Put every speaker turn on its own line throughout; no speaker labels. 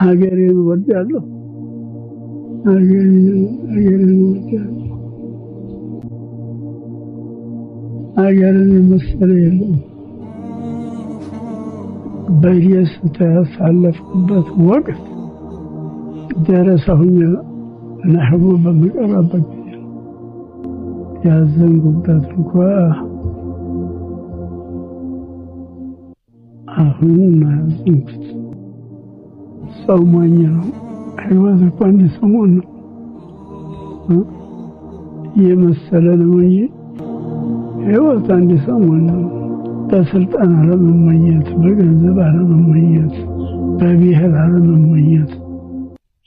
ሀገሬን እወዳለሁ። ሀገሬን እወዳለሁ። ሀገርን የመሰለ የለም። በደስታ ያሳለፍኩበት ወቅት ደረሳ ሁኜ ናሕቡ በምቀራበት ጊዜ ነው። ያዘንኩበት እንኳ አሁን ነው ያዘንኩት። ሰው ሞኝ ነው። ህይወት እኮ አንድ ሰሞን ነው የመሰለ ነው እንጂ ህይወት አንድ ሰሞን ነው። በስልጣን አለመመኘት፣ በገንዘብ አለመመኘት፣ በብሔር አለመመኘት፣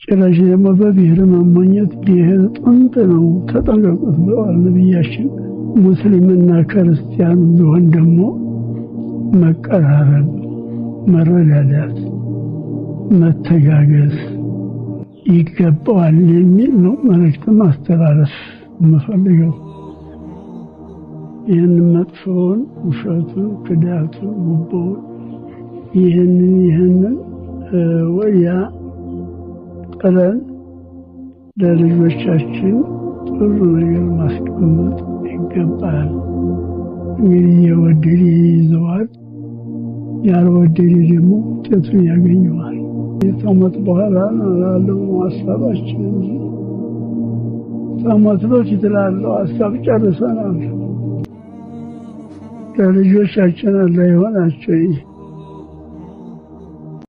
ጭራሽ ደግሞ በብሔር መመኘት ብሔር ጥንት ነው፣ ተጠንቀቁት ብለዋል ነቢያችን። ሙስሊምና ክርስቲያኑ ቢሆን ደግሞ መቀራረብ፣ መረዳዳት፣ መተጋገዝ ይገባዋል የሚል ነው መልእክት ማስተላለፍ የምፈልገው። ይህን መጥፎውን፣ ውሸቱን፣ ክዳቱን፣ ጉቦውን ይህንን ወዲያ ጥለን ለልጆቻችን ጥሩ ነገር ማስቀመጥ ይገባል። እንግዲህ የወደደ ይይዘዋል፣ ያልወደደ ደግሞ ውጤቱን ያገኘዋል። ከሞት በኋላ ላለው ሀሳባችን እንጂ ከሞት በፊት ላለው ሀሳብ ጨርሰናል። ለልጆቻችን አላህ ይሆናቸው።